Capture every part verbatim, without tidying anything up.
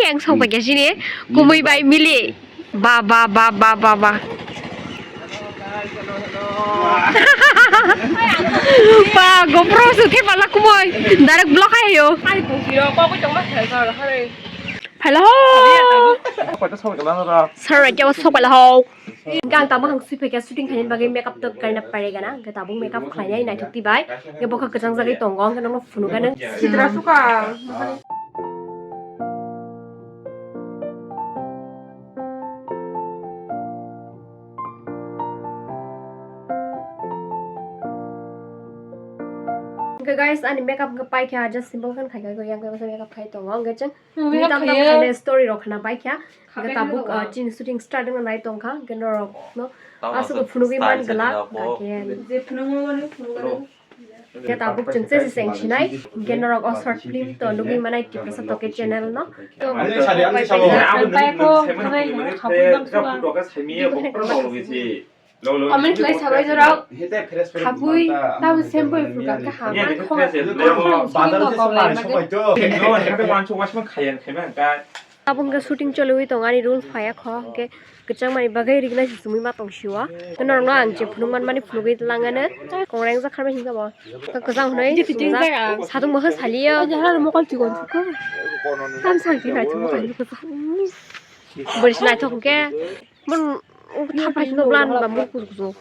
Ang song paikha sini, kumui bai mili. Ba, ba, ba, ba, ba, ba. Pa, GoPro su the pala kumui. Direct block hai yo. Phaila ho. Sir, jawab sok pala ho. Gang tamo hang sui paikha shooting khaini bagwi makeup to kaina paigana. Ga tabuk makeup khlainai naithok ti bai. Ga bokha kwchang jagwi tongo. Ga nokno phunukha nang. Sitra suka. Hwnkhe guys, ani makeup hwnkhe paikha, just simple khe khaikha, yang khe makeup khai tongo, hwnkhe chwng makeup tam tam khaina story rok khna paikha, hwnkhe tabuk, uh, chini shooting start wngna nai tongkha, hwnkhe norok no aswk phunugwi man glak, hwnkhe je phunugwi mano, phunugwi mano. Hwnkhe tabuk chwng chesi cheng sinai, hwnkhe norok o short film to nugwi manai Tiprasa Toke channel no. To comment khlai sabai jorok. Habwi tamo sempo phurkha kha man kho. Bazar se kok lai bagwi. Abo hwnkhe shooting choliwi tongo ani role phaiya kho hwnkhe kwchangmani bagwi rigna se chumui ma tong sio. Norokno ang je phunuk man mani phunugwi langano. Kongreng jak kharmai hwnkhe bo. Kwchang hwnwi satung bo khe saliyo. Mokol chikon chukha. Tam sang ti naithok mokol chukha. Bwrwi se naithok hwnkhe. Mon thaprai no blan ba mukur kujo.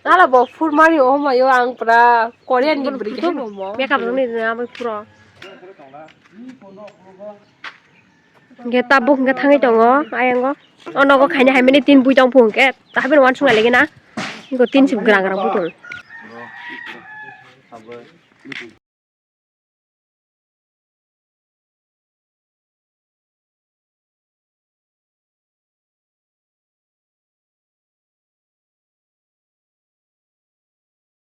Ala bo phurmani o mayo ang pura Korean ni bwrwi khe no mo. Makeup rok ni na bai pura. Hwnkhe tabuk hwnkhe thangwi tongo ayango. O nogo khaina hai mani tin bui tong phung hwnkhe haibeno uansuk nai lagi na. Hwnkhe tin si grang grang butol.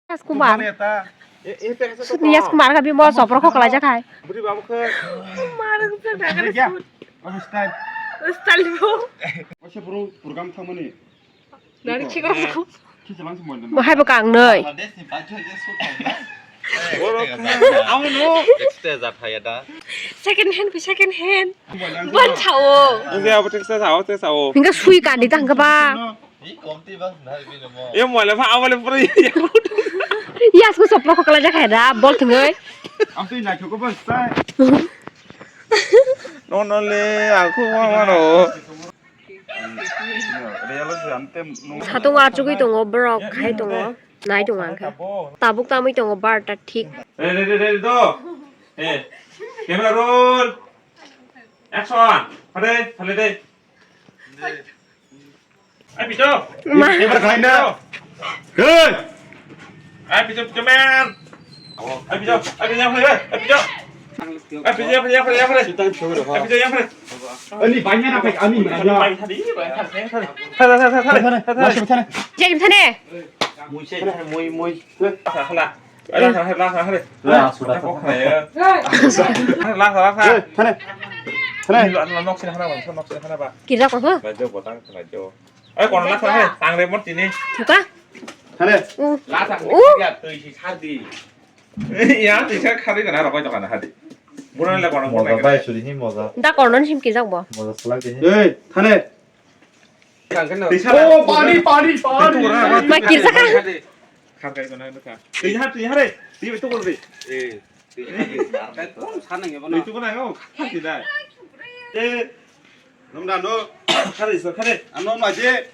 Yas Kumar. Sut ni Yas Kumar ka bimo sopro khok lai jakhai. Buri babu khe. Mar khe dagar sut. Style. Style bo. Oise bro program thangmani. Nari khikor. Bo hai bo kang noi. Extra jat haya da. Second hand, second hand. Ban sao. Nunggu apa text sao, text sao. Hingga sui kandi tang kaba. Ini komti bang, nah, ini mau. Ya, mau apa awal pura ya. Yas ko sopro khok lai jakhai da, bol thungoi. Am tu nak cukup bang, style. No, no le, aku mau mana? Satung achugwi tongo borok, hai tongo, nai tongo ang khe. Tabuk tamwi tongo bar ta thik. Ready, ready, ready, do. Eh, camera roll. Action. Hade, hade de. Ai, pijo. Ma. Camera khlai na. Good. Ai, pijo, pijo, man. Ai, pijo, ai, pijo, yang khlai, ai, pijo. Ai, pijo, yang khlai, yang khlai, yang khlai. Ai, pijo, yang khlai. Ani banyak apa? Ani mana? Yang khlai, yang khlai, yang khlai. Thar, thar, thar, thar, thar, thar. Masih sana. Jadi sana. Mui, mui, mui. Thar, thar, thar. Ai, lang, lang, lang, lang, lang. Lang, sudah. Lang, lang, lang. Lang, lang, lang. Eh, thane. Thane. Ini lo, ano, nok sini hana, bang, nok sini hana, bang. Kira ko, ha? Rajo botang, rajo. Eh, kono lasa hai, tang re mon tini. Thuka? Hare. U. Lasa hai, u. Ya, tui si sardi. Ya, tui sa khari kana rabai to kana hadi. Buran le kono moza bai suri hi moza. Da kono sim ki jak bo. Moza sala ki. Ei, thane. Tui sa. Oh, pani, pani, pani. Ma ki jak. Khar kai kana ka. Tui ha, tui ha re. Tui to bol re. Eh. Tui ha, tui ha. Tui to bol re. Khar kai dai. Eh. Nung da no. Khari so khari. Ano ma je.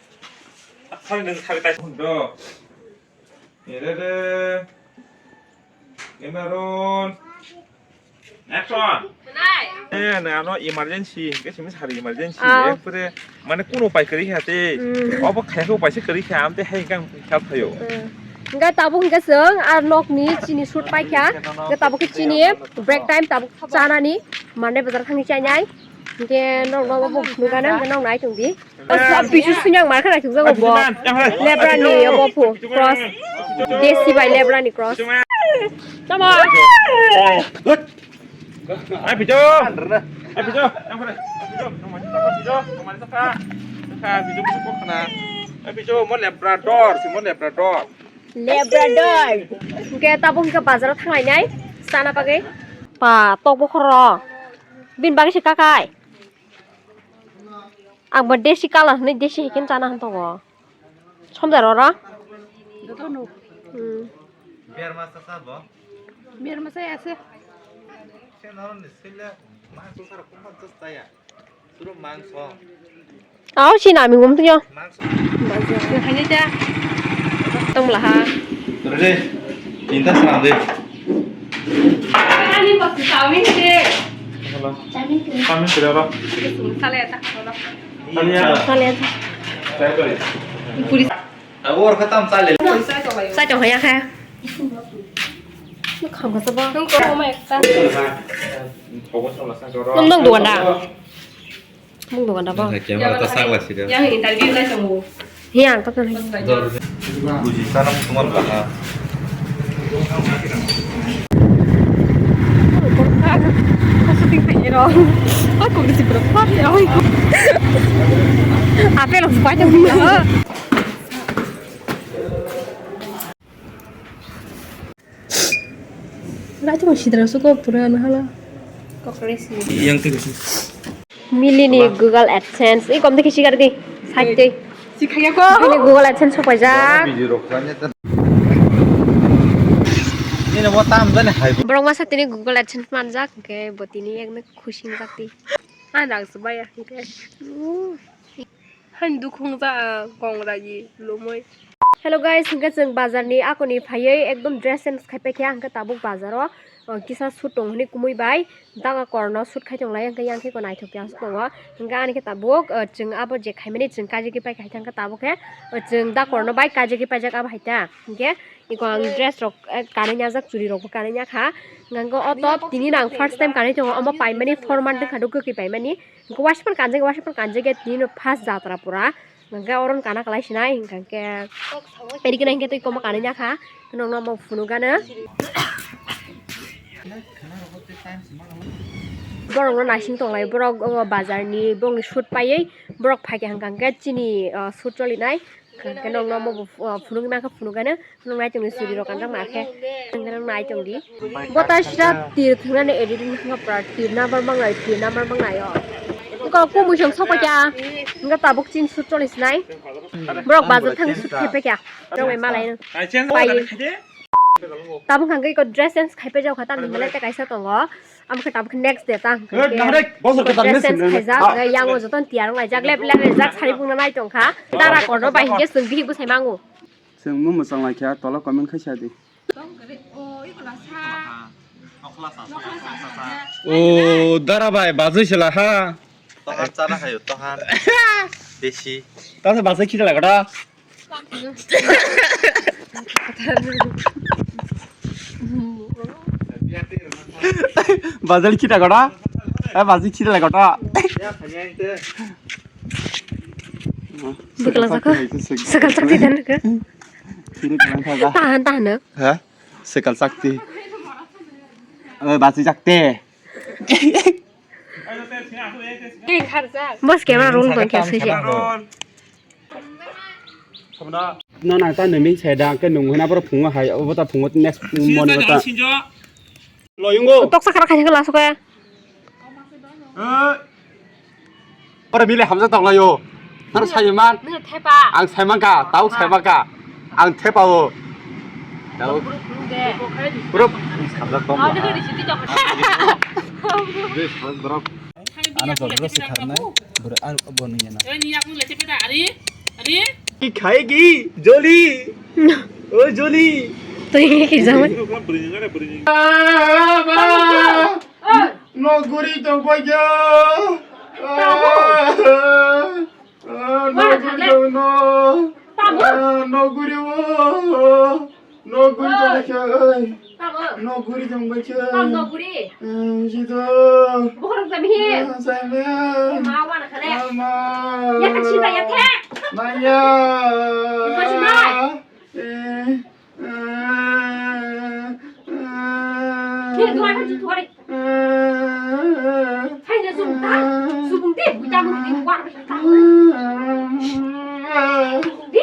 Khari nung khari tai do. Ere re. Emeron. Action. Eh, na ano emergency. Ke simi sari emergency. Ah. Ekpure mane kuno pai kari hate. Hmm. Obo khaya ko paisa kari kha amte hai kang help thayo. Hmm. Hingke tabuk hingke chwng ar nokni chini shoot paikha. Hingke tabuk khe chini break time tabuk chanani. Mande bazar thangni chainai. Hingke nok nok bo phunukgana hingke nok nai tongdi. Bisu sunyang mar khana thukjago bo. Lebrani obo phu cross. Desi bai lebrani cross. Tamo. Ai pijo. Ai pijo. Ai pijo. Nang mani saka. Saka pijo busu kok khana. Ai pijo mo Labrador, si mo Labrador. Labrador. Hingke tabuk hingke bazaro thanglainai sana bagwi. Pa tok bokhoro. Bini bagwi se kakai. Ang bo desi kalar hwnwi desi hikin chana hwn tongo. Somjak rw ro. Jotono. Hmm. Biar masa sabo. Biar masa ya se. Se noroni sile mangso sara kuma just taya. Suru mangso. Aw, si nami ngum tungyo. Mangso. Tong laha. Terus deh. Inta serang deh. Ani bos chawin se. Hello. Chawin se. Chawin se ro. Sale ta. Sale ta. Sale ta. Puri. Abo or khatam chale. Sai tong haya kha. Kham kha sabo. Nung ko ma ekta. Nung dong dukan da. Mung dukan da bo. Camera ta sakla sida. Yang interview lai tongo. Hiya ang ta nai. Buji sana musuman bana. Aku bisa berapa ya? Apa yang harus banyak? Raja masih terus kok pura nahala. Yang tu. Mili ni Google AdSense. Ih, kom dekhi sigar di. Side deh. Sikhaya ko. Mili Google AdSense sok paijak. Ini mau tam dan hai. Borok masa tini Google AdSense manjak, oke, buat ini yang nak khusi ngak di. Anak sebaya, oke. Hani dukhung ja, kong raji, lomoi. Hello guys, hingke chwng bazar ni akoni phaiwi ekdom dress change khai paikha, hingke tabuk bazar o, o, kisa shoot tong hwnwi kumui bai, daga korno shoot khai tong lai, hingke yang khe ko naithok ya tongo, hingke ani khe tabuk, o, chwng abo je khaimani chwng kaji khe paikha, hingke tabuk khe, o, chwng da korno bai kaji khe paijak abo hai ta, hingke iko ang dress rok, eh, kanwi najak, churi rok bo kanwi nakha, hingke o top tini no ang first time kanwi tongo, omo paimani four month wngkha do kwkwi paimani. Hingke waisa phano kanjak, waisa phano kanjak ya tini no first jatra pura. Hingke oro no kana kwlai sinai, hingke eri khe nang khe twi komo kanwi nakha. Nokno omo phunuk gana. Borok no naising tonglai, borok o bazar ni, borok ni shoot paiwi borok phaikha hingka hingke chini, o, shoot cholinai. Hingke nokno omo bo, o, phunuk nangkha phunuk gana. Nung nai tongdi suri rok kanjak ma khe. Nung nai tongdi. Bo ta sira tir thwngnani editing thwngma pura tir number manglai, tir number manglai o. Ko kumui song sokpa kya. Nga tabuk chin shoot choli sinai. Borok bazar thang shoot khai pa kya. Rong mai malai. Pai. Tabuk hangke ko dress change khai pa jao kha tamni malai ta kaisa tongo. Amo khe tabuk next day ta hwnkhe. Dress change khaijak, yango jotono tiyar wng laijak, lep lep rijak, sari bungna nai tongkha. Dara korno bai hwnkhe chwng bihik bwsai mango. Chwng mo mwchang lai kha, tola comment khai sa di. O dara bai, bazwi se la ha. Tohan chana khayo, tohan. Desi. Tasa bazwi khita lai kha da. Bazar kita kota? Eh, bazar kita lah kota. Sekal sakti dan ke? Tahan, tahan, eh. Hah? Sekal sakti. Eh, bazar sakti. Bos camera room tong kya sui. No nang ta nini sai da ke nung hena boro phungo hai obo ta phungo next morning ta. Loyungo. Tok sakara khai ke laso ke. Ora bile hamja tong layo. Har sai man. Nang thepa. Ang sai man ka, tau sai man ka. Ang thepa o. Tau. Bro, hamja tong. Bes drop. Ano jol bro sikharnai, bro ar bo nung yana. Ki khaegi, Joli? O Joli. Twi ki jama. Baba! No guri to bojo. Ah, no guri to no. Ah, no guri o. No guri jong bai khe, oi. Tamo. No guri jong bai khe. Tam no guri. Eh, si to. Bohrok jam hi. Eh, sai me. Ma wana khale. Ah, ma. Ya ka china ya the. Na ya. Ka china. Eh, eh, eh. Ni dua ka chi tuare. Eh. Hai na sum ta. Sum de buta mu ni war ta. Di.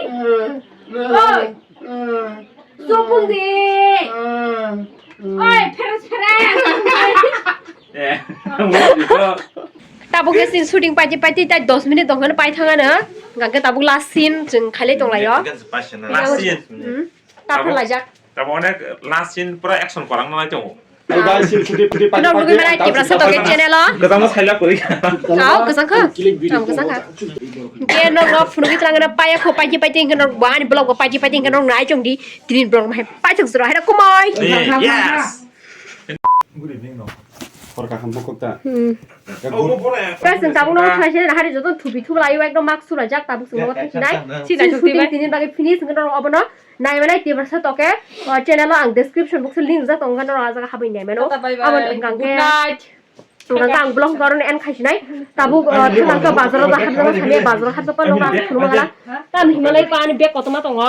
Oi. Sopung di. Oi, pheres, pheres. Eh. Tabuk ke sin shooting paiti paiti tai dos minute tong hwnwi pai thangano. Hwnkhe tabuk last scene chwng khailai tonglaio. Last scene. Hmm. Tabuk laijak. Tabuk onek last scene pura action kwrwng nai tongo. Ai, ba, sil, phuti, phuti, pati, pati, nugwi mano ang Tiprasa tau Toke channel o. Kwchangma sailak kwrwi. Au, kwchang kha. Ang kwchang kha. Ke no no phunugwi twlang na paya kho paiti paiti hwnkhe no ani vlog bo paiti paiti hwnkhe no nai chong di. Tini vlog mai paithak jora hai kumai. Yes. Good evening no. Hor kaham bokok ta. Hmm. Guys, chwng tabuk no thaise hari joto thubi thubla ayo ekdom mask sula jak tabuk chwng no thaise nai. Chini shooting tini bagwi finish hwnkhe no obono. Naimanai Tiprasa Toke, o channel o ang description box o link rijak tongo, norok ah jaga habwi naimano. Tata, bye bye. Abo hwnkha khe, good night. Hwnkha khe ang vlog hwnkha oro end khaisinai. Tabuk, o, thangkha bazar o hapjak samya bazar o hapjak pa nokha phunukma gana. Tam hinmalai pa ani bag kotorma tongo.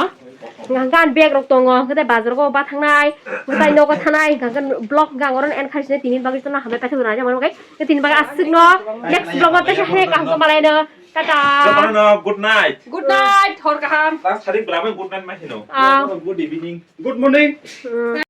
Hwnkha khe ani bag rok tongo, hwnkha tei bazar o ba thangnai, hwnkha tei nogo thanai, hwnkha khe vlog hwnkha ang oro end khaisinai tini bagwi jotono hambai paithak rwna hwnkha khe tini bagwi aswkno next vlog o teisa hai kaham tongma laino. Tata. Jotono good night. Good night, hor kaham. Tang sadik belai good night ma hino. Ah. Good evening. Good morning. Hmm.